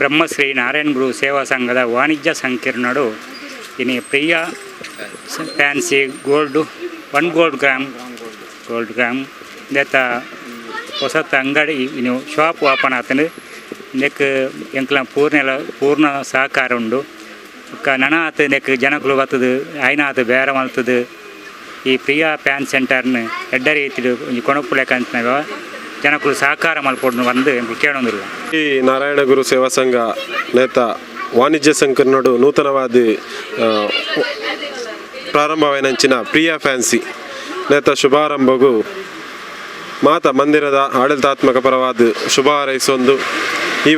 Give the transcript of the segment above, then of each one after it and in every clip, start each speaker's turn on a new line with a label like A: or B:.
A: ಬ್ರಹ್ಮಶ್ರೀ ನಾರಾಯಣ ಗುರು ಸೇವಾ ಸಂಘದ ವಾಣಿಜ್ಯ ಸಂಕೀರ್ಣಡು ಇನಿ ಪ್ರಿಯ fancy gold, 1 gold gram, gold gram ಇಂದೆತ ಹೊಸತ ಅಂಗಡಿ ಇನ್ನು ಶಾಪ್ ಓಪನ್ ಆತಂಡ್. ಇಂದೆಕ್ ಎಂಕ್ಲ ಪೂರ್ಣೆಲ ಪೂರ್ಣ ಸಹಕಾರ ಉಂಡು. ಬೊಕ್ಕ ನನ ಆತ್ ಇಂದೆಕ್ ಜನಕುಲು ಬತ್ತುದು ಆಯ್ನಾತ್ ಬೇರ ಮಲ್ತುದು ಈ ಪ್ರಿಯಾ ಫ್ಯಾನ್ಸಿ ಸೆಂಟರ್ನ್ ಎಡ್ಡೆ ರೀತಿಡ್ ಒಂಜಿ ಕೊನೊಪುಲೆಕಂಚಿನ ಜನಕುಲು ಸಹಕಾರ ಮಲ್ಪೊಡು ಪಂದ್ ಎಂಕುಲು ಕೇನೊಂದುಲ್ಲ.
B: ಈ ನಾರಾಯಣ ಗುರು ಸೇವಾ ಸಂಘ ನೇತ ವಾಣಿಜ್ಯ ಸಂಕೀರ್ಣಡು ನೂತನವಾದ ಪ್ರಾರಂಭವಾಯಿನಂಚಿನ ಪ್ರಿಯಾ ಫ್ಯಾನ್ಸಿ ನೇತ ಶುಭಾರಂಭಗೂ ಮಾತ ಮಂದಿರದ ಆಡಳಿತಾತ್ಮಕ ಪರವಾದ ಶುಭ ಹಾರೈಸೊಂದು, ಈ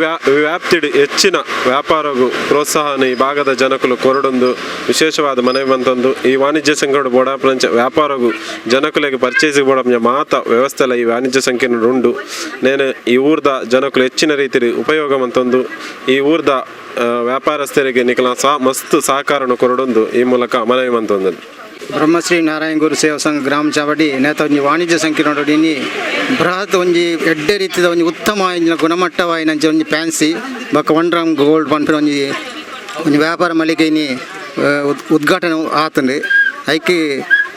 B: ವ್ಯಾಪ್ತಿಡ್ ಹೆಚ್ಚಿನ ವ್ಯಾಪಾರಗು ಪ್ರೋತ್ಸಾಹನ ಈ ಭಾಗದ ಜನಕುಲು ಕೊರಡೊಂದು ವಿಶೇಷವಾದ ಮನವಿ ಮಂತೊಂದು, ಈ ವಾಣಿಜ್ಯ ಸಂಘಡು ಬೋಡಾಪುನಂಚ ವ್ಯಾಪಾರಗು ಜನಕುಲೆಗ್ ಪರ್ಚೇಸ್ ಬೋಡಾಪುನ ಮಾತ ವ್ಯವಸ್ಥೆಲ ಈ ವಾಣಿಜ್ಯ ಸಂಕೀರ್ಣ ಉಂಡು. ನೇನು ಈ ಊರ್ದ ಜನಕುಲು ಹೆಚ್ಚಿನ ರೀತಿಡ್ ಉಪಯೋಗ ಮಂತೊಂದು, ಈ ಊರ್ದ ವ್ಯಾಪಾರಸ್ಥರಿಗೆ ನಿಕಲ ಸಹ ಮಸ್ತ್ ಸಹಕಾರನು ಕೊರಡೊಂದು ಈ ಮೂಲಕ ಮನವಿ ಮಂತೊಂದು.
C: ಬ್ರಹ್ಮಶ್ರೀ ನಾರಾಯಣ ಗುರು ಸೇವಾ ಸಂಘ ಗ್ರಾಮ ಚಾವಡಿ ನೇತ ಒಂಜಿ ವಾಣಿಜ್ಯ ಸಂಕೀರ್ಣ ಇನಿ ಬೃಹತ್ ಒಂಜಿ ಎಡ್ಡೆ ರೀತಿದ ಒಂಜಿ ಉತ್ತಮ ಇಂಜಿನ ಗುಣಮಟ್ಟವಾಯಿನಂಚ ಒಂಜಿ ಫ್ಯಾನ್ಸಿ ಬೊಕ್ಕ 1 ಗ್ರಾಮ್ ಗೋಲ್ಡ್ ಪನ್ಪಿನ ಒಂಜಿ ಒಂಜಿ ವ್ಯಾಪಾರ ಮಳಿಗೆ ಇನಿ ಉದ್ಘಾಟನೆ ಆತುಂಡು. ಐಕ್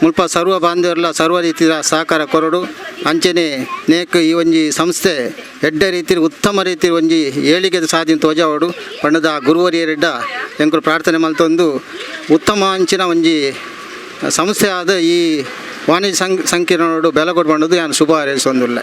C: ಮುಲ್ಪ ಸರ್ವ ಬಾಂಧವರ್ಲ ಸರ್ವ ರೀತಿಯ ಸಹಕಾರ ಕೊರಡು. ಅಂಚನೆ ನೇಕ್ ಈ ಒಂಜಿ ಸಂಸ್ಥೆ ಎಡ್ಡೆ ರೀತಿ ಉತ್ತಮ ರೀತಿ ಒಂಜಿ ಏಳಿಗೆದ ಸಾಧಿನ ತೋಜಾವಡು ಪಂಡದ ಗುರುವರಿಯರೆಡ್ಡ ಎಂಕುಲು ಪ್ರಾರ್ಥನೆ ಮಲ್ತೊಂದು, ಉತ್ತಮ ಅಂಚಿನ ಒಂಜಿ ಸಂಸ್ಥೆ ಆದ ಈ ವಾಣಿಜ್ಯ ಸಂಕೀರ್ಣಡು ಬೆಲೆ ಕೊಡ್ಬಂಡದು ಯಾನ್ ಶುಭ ಹಾರೈಸೊಂದುಲ್ಲೆ.